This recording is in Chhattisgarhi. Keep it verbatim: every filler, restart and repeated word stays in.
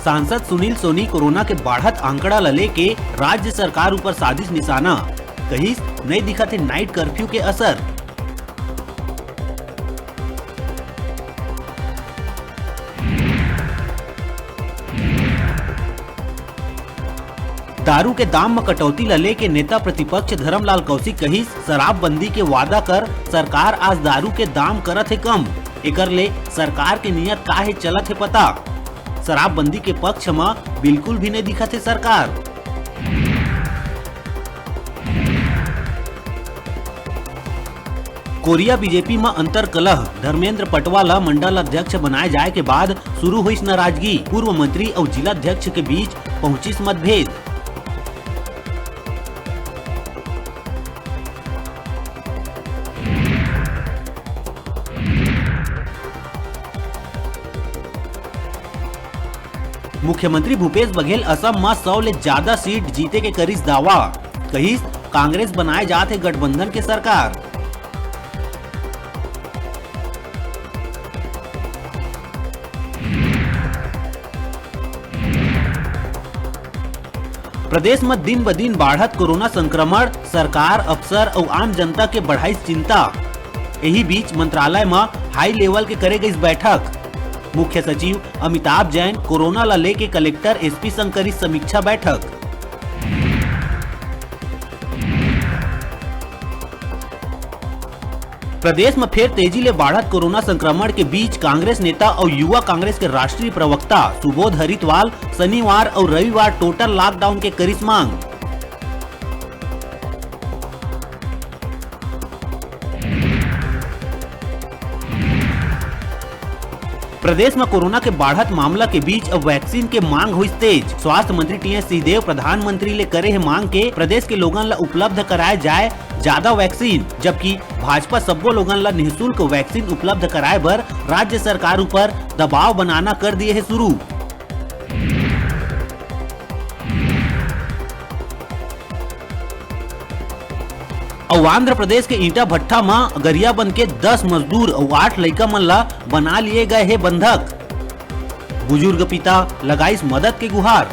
सांसद सुनील सोनी कोरोना के बाढ़त आंकड़ा ल लेके राज्य सरकार ऊपर साधिस निशाना, कहिस नइ दिखत हे night curfew के असर। दारू के दाम म कटौती ल लेके नेता प्रतिपक्ष धरमलाल कौशिक कहिस, शराबबंदी के वादा कर सरकार आज दारू के दाम करत हे कम, एकर ले सरकार के नियत का हे चलत हे पता। शराबबंदी के पक्ष म बिल्कुल भी नइ दिखत हे सरकार। कोरिया बीजेपी म अंतरकलह, धर्मेंद्र पटवा ल मंडल अध्यक्ष बनाए जाए के बाद शुरू होइस नाराजगी, पूर्व मंत्री अउ जिला अध्यक्ष के बीच पहुंचिस मतभेद। मुख्यमंत्री भूपेश बघेल असम म सौ ले ज्यादा सीट जीते के करिस दावा, कहिस कांग्रेस बनाए जात हे गठबंधन के सरकार। प्रदेश म दिन ब दिन बाढ़त कोरोना संक्रमण, सरकार, अफसर अउ आम जनता के बढ़ाइस चिंता। एही बीच मंत्रालय म high level के करे गइस बैठक। मुख्य सचिव अमिताभ जैन कोरोना ल लेके कलेक्टर, एसपी संग करिस समीक्षा बैठक। प्रदेश म फेर तेजी ले बाढ़त कोरोना संक्रमण के बीच कांग्रेस नेता अउ युवा कांग्रेस के राष्ट्रीय प्रवक्ता सुबोध हरितवाल शनिवार अउ रविवार total lockdown के करिस मांग। प्रदेश म कोरोना के बाढ़त मामला के बीच अब वैक्सीन के मांग होइस तेज। स्वास्थ्य मंत्री टीएस सिंहदेव प्रधानमंत्री ले करे हे मांग के प्रदेश के लोगन ल उपलब्ध कराए जाए ज्यादा वैक्सीन, जबकि भाजपा सब्बो लोगन ल निःशुल्क वैक्सीन उपलब्ध कराए बर राज्य सरकार ऊपर दबाव बनाना कर दिए हे शुरू। अउ आंध्र प्रदेश के ईंटा भट्ठा म गरियाबंद के दस मजदूर अउ आठ लइका मन ला बना लिए गए हे बंधक। बुजुर्ग पिता लगाइस मदद के गुहार।